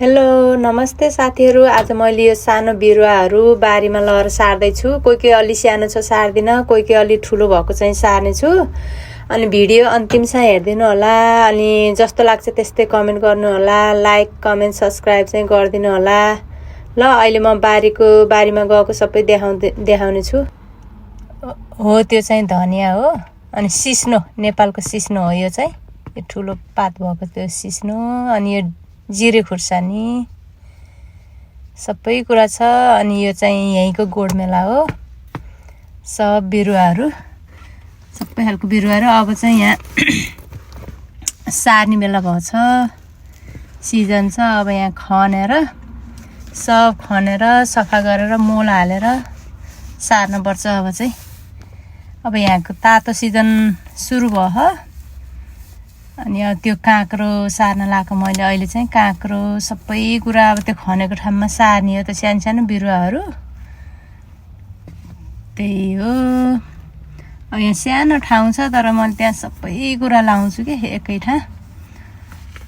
Hello नमस्ते साथीहरू। आज मैले यो सानो बिरुवाहरू बारीमा लगेर सार्दै छु। कोही अलि सानो छ सार्दिन, कोही अलि ठुलो भएको चाहिँ सार्ने छु। अनि भिडियो अन्तिमसम्म हेर्दिनु होला। अनि जस्तो लाग्छ त्यस्तै कमेन्ट गर्नु होला, लाइक कमेन्ट सब्स्क्राइब चाहिँ गरिदिनु होला। ल अहिले म बारीमा गएको सबै देखाउने छु। हो त्यो चाहिँ धनिया हो। अनि सिस्नो, नेपालको सिस्नो हो यो चाहिँ। यो ठुलो पात भएको त्यो सिस्नो। अनि यो जिरे खुर्सानी सबै कुरा छ। अनि यो चाहिँ यहीँको गोडमेला हो। सब बिरुवाहरू सबै खालको बिरुवाहरू। अब चाहिँ यहाँ सार्ने बेला भएको छ, सिजन छ। अब यहाँ खनेर सफा गरेर मोल हालेर सार्नुपर्छ। अब यहाँको तातो सिजन सुरु भयो। अनि अब त्यो काँक्रो सार्न लगाएको मैले। अहिले चाहिँ काँक्रो सबै कुरा अब त्यो खनेको ठाउँमा सार्ने हो। त सानो सानो बिरुवाहरू त्यही हो। अब यहाँ सानो ठाउँ छ, तर मैले त्यहाँ सबै कुरा लाउँछु कि एकै ठाउँ।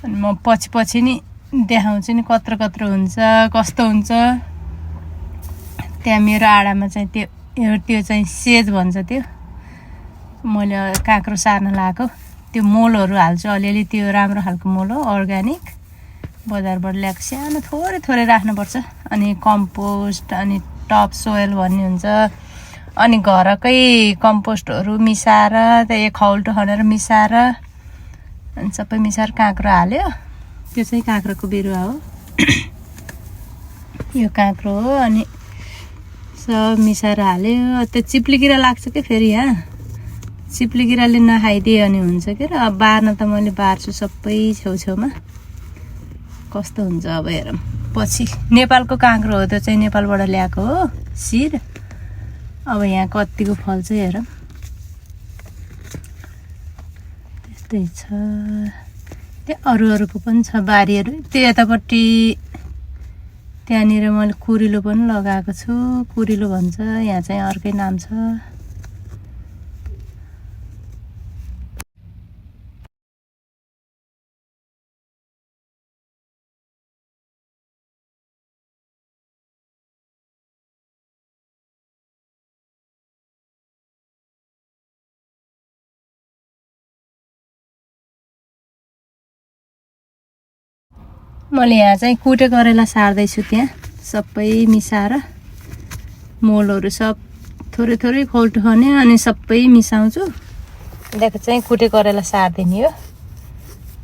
अनि म पछि नि देखाउँछु नि कत्रो हुन्छ, कस्तो हुन्छ। त्यहाँ मेरो आडामा चाहिँ त्यो चाहिँ सेज भन्छ। त्यो मैले काँक्रो सार्न लगाएको। त्यो मोलहरू हाल्छु अलिअलि। त्यो राम्रो खालको मोल हो, अर्ग्यानिक, बजारबाट ल्याएको। सानो थोरै राख्नुपर्छ। अनि कम्पोस्ट अनि टप सोयल भन्ने हुन्छ। अनि घरकै कम्पोस्टहरू मिसाएर त्यही खौल्टो खनेर मिसाएर अनि सबै मिसाएर काँक्रो हाल्यो। त्यो चाहिँ काँक्रोको बिरुवा हो। यो काँक्रो हो। अनि सब मिसाएर हाल्यो। त्यो चिप्लिकिरा लाग्छ कि फेरि यहाँ चिप्लिकिराले नखाइदिए अनि हुन्छ के र। अब बार्न त मैले बार्छु सबै छेउछेउमा। कस्तो हुन्छ अब हेरौँ पछि। नेपालको काँक्रो हो त्यो चाहिँ, नेपालबाट ल्याएको हो सिड। अब यहाँ कतिको फल्छ हेरौँ। त्यस्तै छ। त्यो अरूको पनि छ बारीहरू। त्यो यतापट्टि त्यहाँनिर मैले कुरिलो पनि लगाएको छु। कुरिलो भन्छ, यहाँ चाहिँ अर्कै नाम छ। मैले यहाँ चाहिँ कुटे करेला सार्दैछु। त्यहाँ सबै मिसाएर मोलहरू सब थोरै खोल्टो खने अनि सबै मिसाउँछु। त्यहाँको चाहिँ कुटे करेला सार्दिने हो।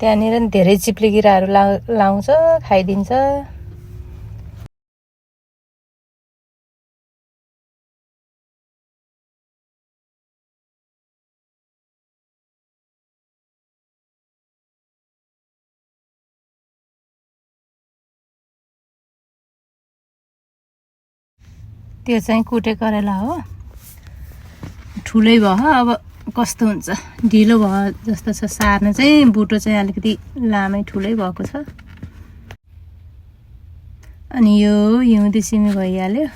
त्यहाँनिर धेरै चिप्लिकिराहरू लाउँछ, खाइदिन्छ। त्यो चाहिँ कुटे करेला हो। ठुलै भयो। अब कस्तो हुन्छ, ढिलो भयो जस्तो छ सार्न चाहिँ। बुटो चाहिँ अलिकति लामै ठुलै भएको छ। अनि यो हिउँदे सिमी भइहाल्यो।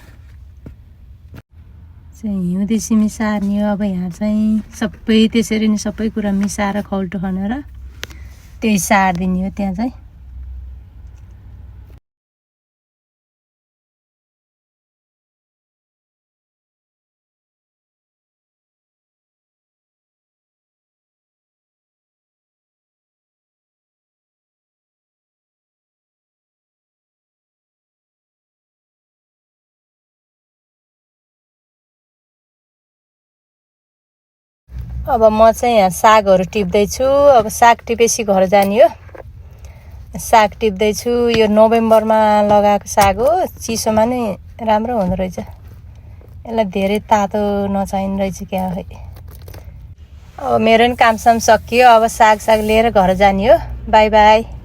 हिउँदे सिमी सार्ने हो। अब यहाँ चाहिँ सबै त्यसरी नै सबै कुरा मिसाएर खौल्टो खनेर त्यही सार्दिने हो त्यहाँ चाहिँ। अब म चाहिँ यहाँ सागहरू टिप्दैछु। अब साग टिपेपछि घर जाने हो। साग टिप्दैछु। यो नोभेम्बरमा लगाएको साग हो। चिसोमा नै राम्रो हुँदो रहेछ। यसलाई धेरै तातो नचाहिने रहेछ क्या खै। अब मेरो नि कामसाम सकियो। अब साग लिएर घर जाने हो। By by.